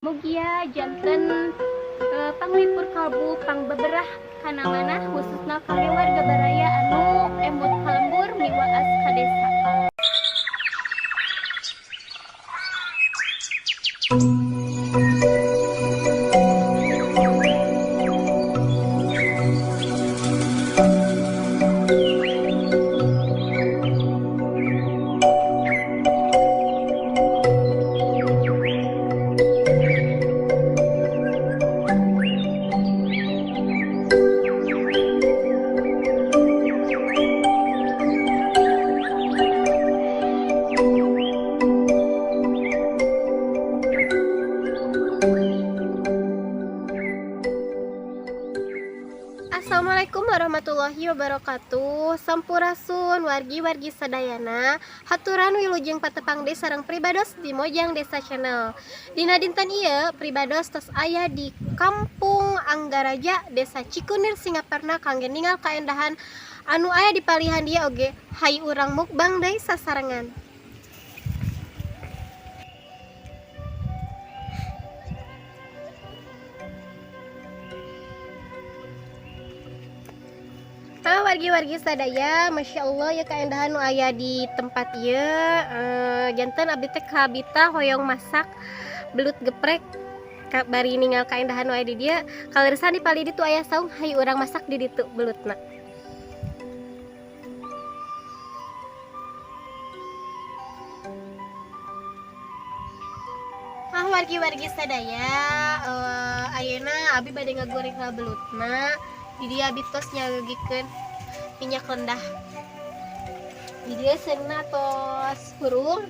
Mugia janten panglipur kalbu, pangbeberah kana manah, khususna kangge warga baraya anu emut ka lembur miwaas ka desa. Assalamualaikum warahmatullahi wabarakatuh. Sampurasun wargi-wargi sadayana. Haturan wilujeng patepang deui sareng pribados di Mojang Desa Channel. Dina dinten ieu pribados tos aya di Kampung Anggaraja, Desa Cikunir, Singaparna, kangge ningal kaendahan anu aya di palihan dieu oge. Hayu urang mukbang deui sasarengan. Ah, wargi-wargi sadaya, Masya Allah ya kaendahan nu aya di tempat ieu. Janten abdi teh kabita hoyong masak belut geprek. Bari ningal kaendahan nu aya di dieu, kaleresan di palih ditu aya saung, hayu urang masak di ditu belutna. Ah, wargi-wargi sadaya, ayeuna abi bade ngagoreng belutna. Di dieu abi tos nyagegikeun minyak rendah. Di dieu seunna tos hurung.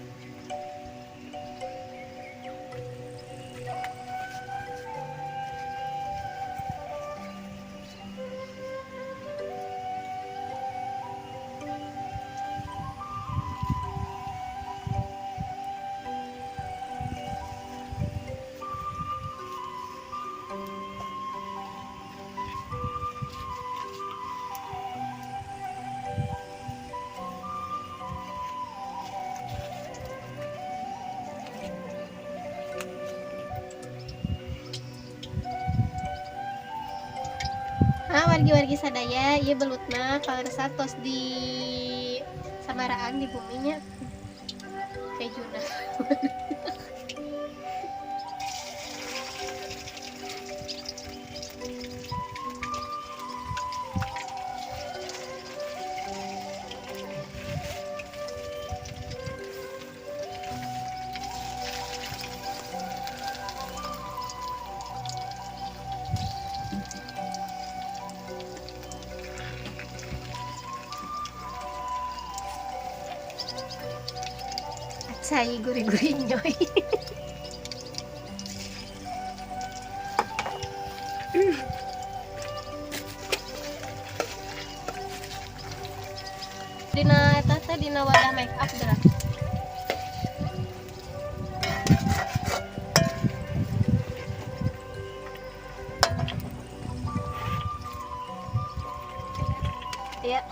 Ah, wargi-wargi sadaya, ieu belutna kaleresan tos di samaraan di buminya. Kejuna. Acai gurih-gurih nyoy. Dina eta teh dina wadah make up geura. Ya.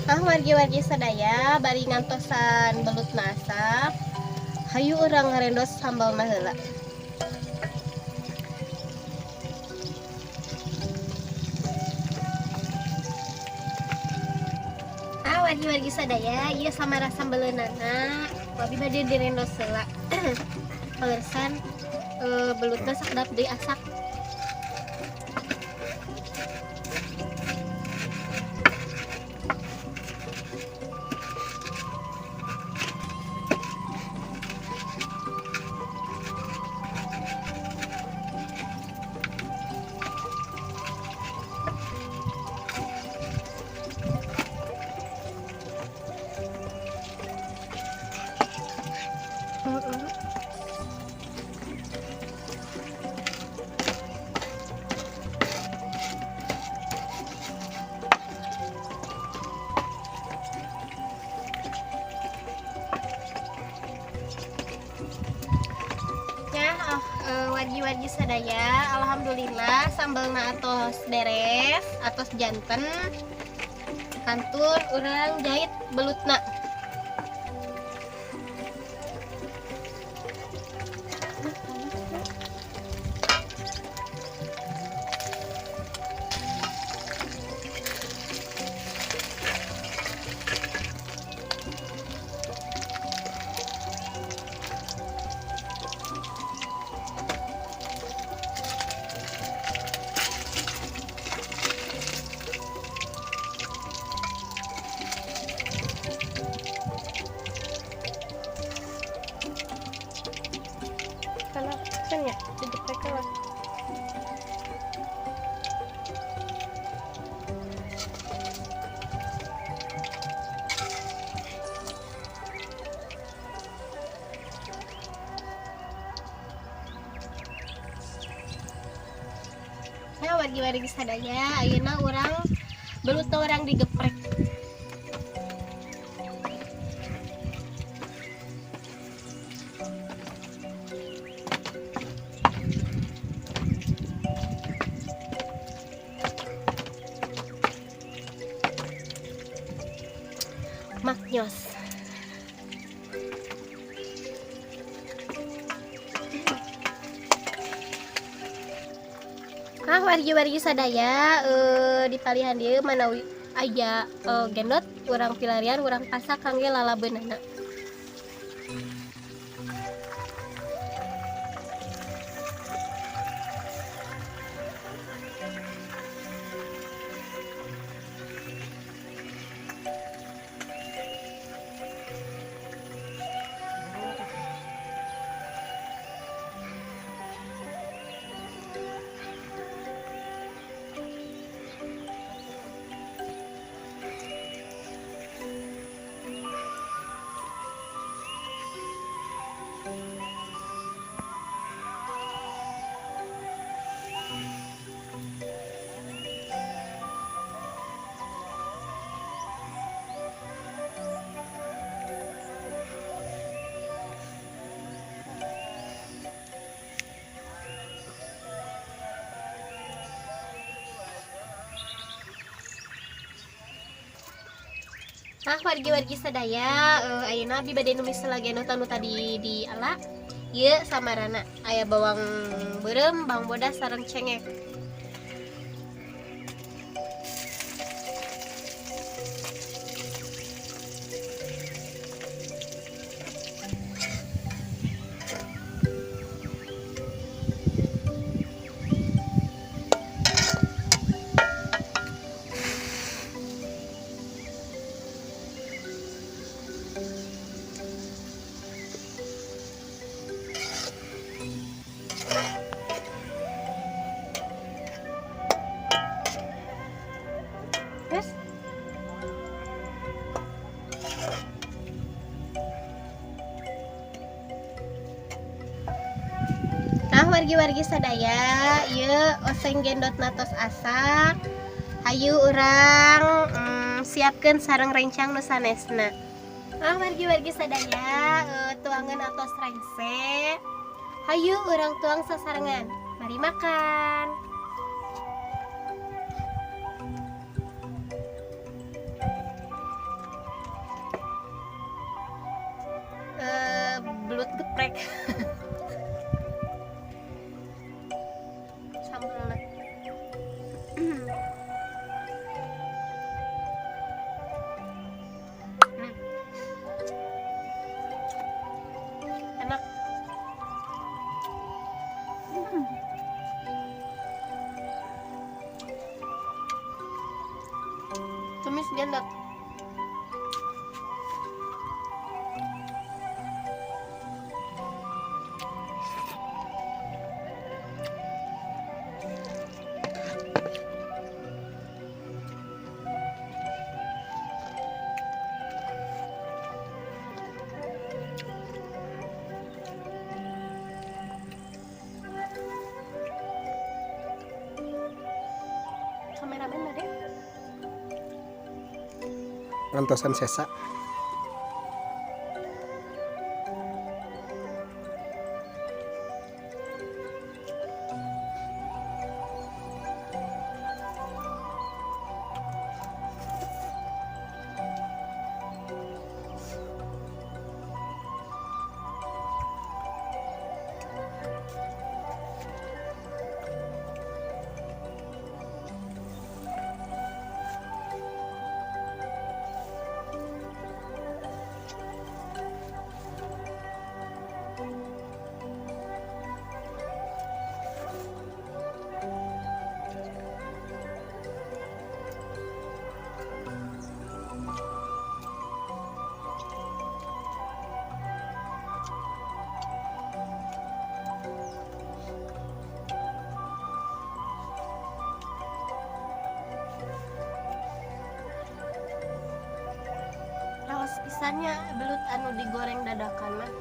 Ah, wargi-wargi sadaya, bari ngantosan belut masak, hayu urang ngarendos sambal heula. Ah, wargi-wargi sadaya, ieu samara sambeleunana, abi bade direndos heula. Kaleresan belutna sakedap deui asak. Wargi-wargi sadaya, alhamdulillah sambelna atos beres, atos janten. Kantun urang jahit belutna. Kalau kan ya, digeprek lah. Nah, wargi-wargi sadaya, ayeuna urang belut urang digeprek. Maknyos. Nah, wargi-wargi sadaya di palihan dieu manawi aya gendot urang pilarian urang pasak kangge lalabeunana. Nah, wargi-wargi sadaya, ayeuna abdi bade numis lagi anu tadi di ala. Ieu samarana aya bawang beureum, bawang bodas sareng cengek. Terus? Nah, wargi-wargi sadaya, ieu oseng gendot natos asak. Hayu urang siapkeun sareng rencang nu sanesna. Nah, wargi-wargi sadaya, tuangan atos rengse. Hayu urang tuang sasarengan. Mari makan. Belut geprek. Sambelna. Enak. Tumis gendot. Kameramen bade? Ngantosan sesa. Pisan nya belut anu digoreng dadakan mah.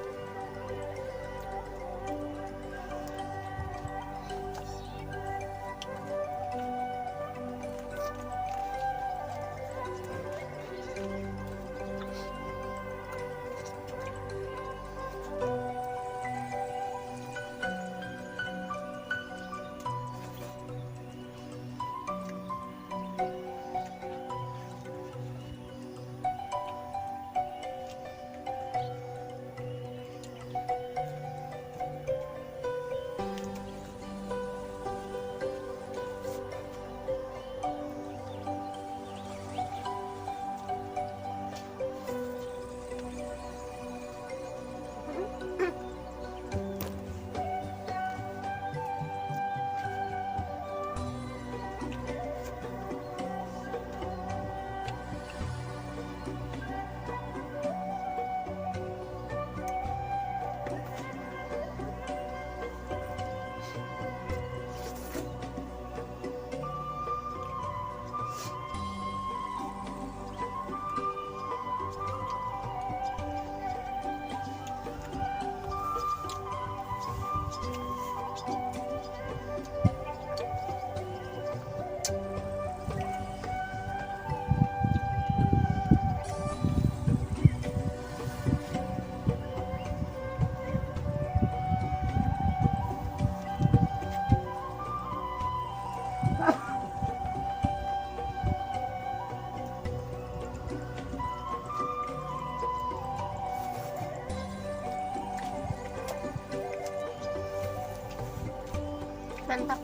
Mantap.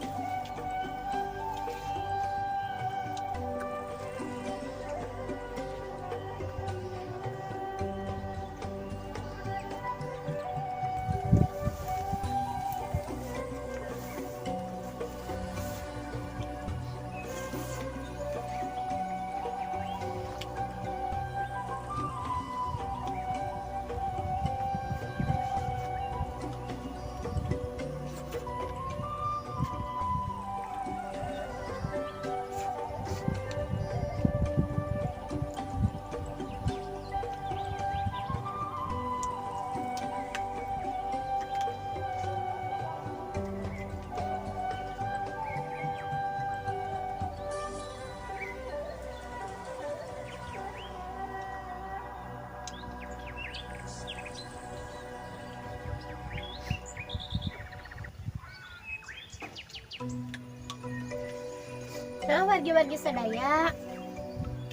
Nah, wargi-wargi sadaya,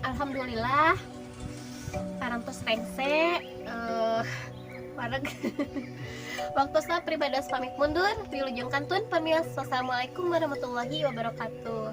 alhamdulillah parantos rengse wareg. Waktosna pribados pamit mundur, wilujeng kantun pamios. Wassalamualaikum warahmatullahi wabarakatuh.